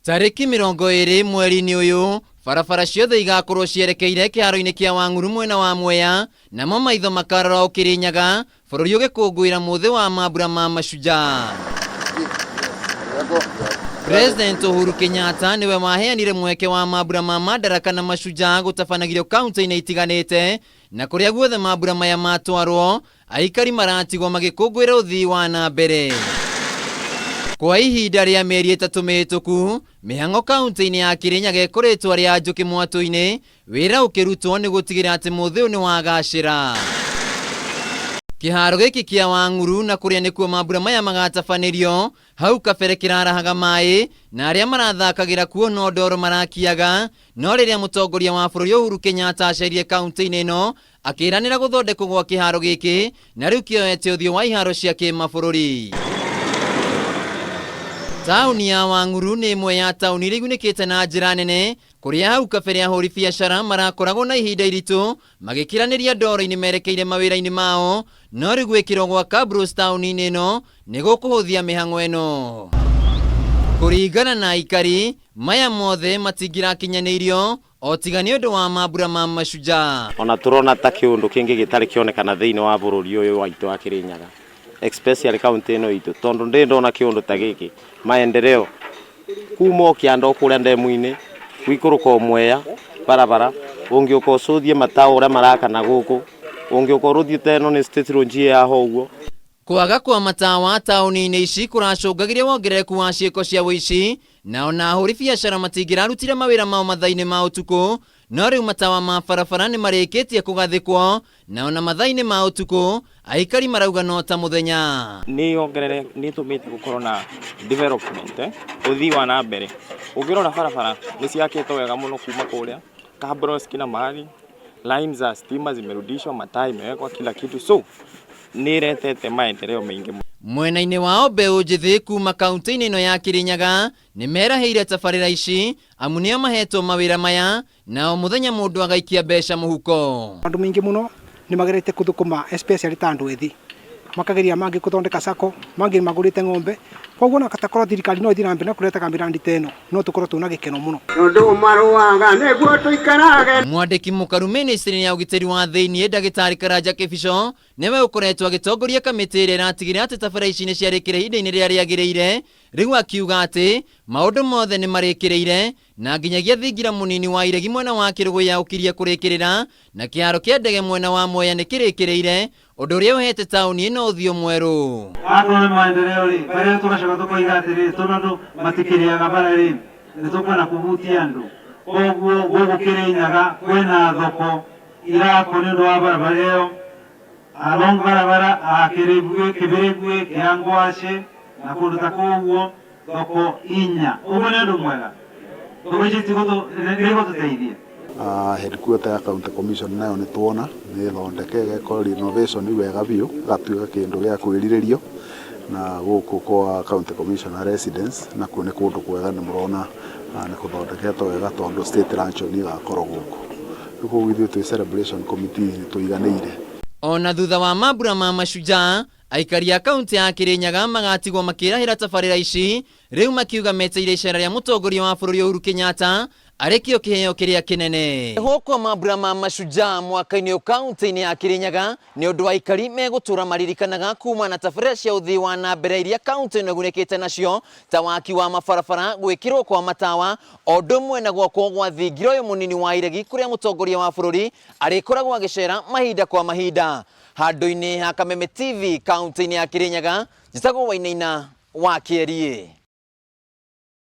Tarĩki 20 mweri-inĩ ũyũ, barabara ciothe igakorwo cierekeire kĩharo-inĩ kĩa Wang'uru mwena wa Mwea, namo maitho makarora o Kĩrĩnyaga, bũrũri ũgĩkũngũĩra mũthĩ wa mambura ma Mashujaa. President Uhuru Kenyatta nĩwe waheanire mweke wa mambura ma Madaraka na Mashujaa gũtabanagĩrio kaunti-inĩ itiganĩte, na kũrĩa guothe mambura maya matwarwo, Aikari maratigwo magĩkũngũĩra ũthii wa na mbere. Kwa ihinda rĩa mĩeri 3 mĩhĩtũku, mĩhang'o kaunti-inĩ ya Kirinyaga ĩkoretwo arĩ ya njũkĩ mwatũ-inĩ, wĩra ũkĩrutwo nĩ gũtigĩrĩra atĩ mũthĩ ũyũ nĩ wagacĩra. Kĩharo gĩkĩ kĩa Wang'uru na kũrĩa nĩkuo mambura maya magatabanĩrio, hau kabere kĩrarahaga maĩ na arĩa marathakagĩra kuo no ndoro marakiaga, no rĩrĩa mũtongoria wa bũrũri Uhuru Kenyatta acerire kaunti-inĩ ĩno, Akĩĩranĩra gũthondekwo gwa kĩhaaro gĩkĩ na rĩu kĩoete ũthiũ wa iharo cia kĩmabũrũri. Taũni ya Wang'uru nĩ ĩmwe ya taũni iria igunĩkĩte na njĩra nene kũrĩa hau kabere ahũri biacara marakoragwo na ihinda iritũ magĩkiranĩria ndoro-inĩ merekeire mawĩra-inĩ mao, no rĩu gwĩkĩrwo gwa cabros taũni-inĩ ĩno nĩ gũkũhũthia mĩhang'o ĩno. Kũringana na aikari, maya mothe matingĩrakinyanĩirio O tiga nĩ ũndũ wa mambura ma Mashujaa. Ona tũrona ta kĩũndũ kĩngĩ gĩtarĩ kĩonekana thĩinĩ wa bũrũri ũyũ waitũ wa Kĩrĩnyaga especially kaunti ĩno itũ tondũ ndĩ ndona kĩũndũ ta gĩkĩ maendeleo kuma o kĩanda o kũrĩa ndemu-inĩ gwikũrũka o Mwea barabara ũngĩũka ũcũthie matawa ũrĩa marakana gũkũ ũngĩũka ũrũthiĩ ĩno nĩ state road ĩ haha ũguo. Kwaga kwa matawa taũni-inĩ ici kũracũngagĩria wongerereku wa ciĩko cia ũici, na ona ahũri biacara matingĩrarutire mawĩra mao mathaa-inĩ ma ũtukũ, no rĩu matawa ma barabara nĩ marĩkĩtie kũgathĩkwo, na ona mathaa-inĩ ma ũtukũ aikari marauga no ta mũthenya. Nĩ yongerere nĩ ĩtũmĩte gũkorwo na development, ũthii wa na mbere. Ũngĩrora barabara nĩ ciakĩtwo wega mũno kuma kũrĩa Kabros kila mahali, lines za stima zimerudishwa, mataa imewekwa, kila kitu so nĩ ĩretete maendeleo maingĩ mũno. Mwena-inĩ wao mbeũ njĩthĩ kuma kaunti-inĩ ĩno ya Kirinyaga nĩ merahĩire tabarĩra ici amu nĩo mahetwo mawĩra maya na o mũthenya mũndũ agaikia mbeca mũhuko. Andũ maingĩ mũno nĩ magerete kũthũkũma especially ta andũ ethĩ makageria mangĩ kũthondeka sacco mangĩ nĩ magũrĩte ng'ombe koguo ona takorwo thirikari no ĩthiĩ na mbere na kũretaga mĩrandi ta ĩno no tũkorwo twĩna gĩkeno mũno. Tondũ marũaga nĩguo tũikarage. Mwandĩki mũkaru mĩnĩstrĩ-inĩ ya ũgitĩri wa thĩiniĩ Ndagĩtarĩ Karanja Kĩbico nĩwe ũkoretwo agĩtongoria kamĩtĩ ĩrĩa ĩratigĩrĩra atĩ tabarĩra ici nĩ ciarĩkĩra ihinda-inĩ rĩrĩa rĩagĩrĩire, rĩu akiuga atĩ maũndũ mothe nĩ marĩkĩrĩire na nginyagia thingira mũnini wa iregi mwena wa Kĩrũgũya ũkirie kũrĩkĩrĩra na kĩharo kĩa ndege mwena wa Mwea nĩ kĩrĩkĩrĩire, ũndũ ũrĩa ũhete taũni ĩno ũthiũ mwerũ. Akorwo nĩ maendeleo rĩ, mbarĩ ĩyo tũgacoka tũkoiga atĩrĩrĩ, tondũ andũ matikĩrĩaga bara rĩ, nĩ tũkwenda kũhutia andũ. Koguo gũkũ Kĩrĩnyaga kwĩna thoko irakwo nĩ ũndũ wa barabara ĩyo, along barabara a Kĩrĩbuĩ, Kĩbĩrĩbuĩ, Kĩangwacĩ na kũndũ ta kũu ũguo, thoko inya. Ũguo nĩ ũndũ mwega? Thoko icio nĩ igũtũteithia? Headquarter ya county commission nayo nĩ tuona nĩ thondeke ĩgekwo renovation wega biũ ĩgatuĩka kĩndũ gĩa kwĩrirĩrio na gũkũ kwa county commissioner residence nakuo nĩ kũndũ kwega nĩ mũrona nĩ kũthondeketwo wega tondũ state luncheon ĩgakorwo gũkũ. Rĩu koguo ithuĩ twĩ celebration committee nĩ tũiganĩire. Ona thutha wa mambura ma Mashujaa, aikari a kaunti ya Kirinyaga magatigwo makĩrahĩra tabarĩra ici, rĩu makiuga meteire icera rĩa mũtongoria wa bũrũri Uhuru Kenyatta arĩ kĩo kĩheo kĩrĩa kĩnene. Gũkũ mambura ma Mashujaa mwaka-inĩ ũyũ kaunti-inĩ ya Kirinyaga nĩ ũndũ aikari megũtũra maririkanaga kuma na tabarĩra cia ũthii wa na mbere iria kaunti ĩno ĩgunĩkĩte nacio ta waki wa mabarabara, gwĩkĩrwo kwa matawa, o ũndũ ũmwe na gwakwo gwa thingira ũyũ mũnini wa iregi kũrĩa mũtongoria wa bũrũri arĩkoragwo agĩcera mahinda kwa mahinda. Handũ-inĩ ha Kameme TV kaunti-inĩ ya Kirinyaga, njĩtagwo Wainaina wa Kĩeriĩ.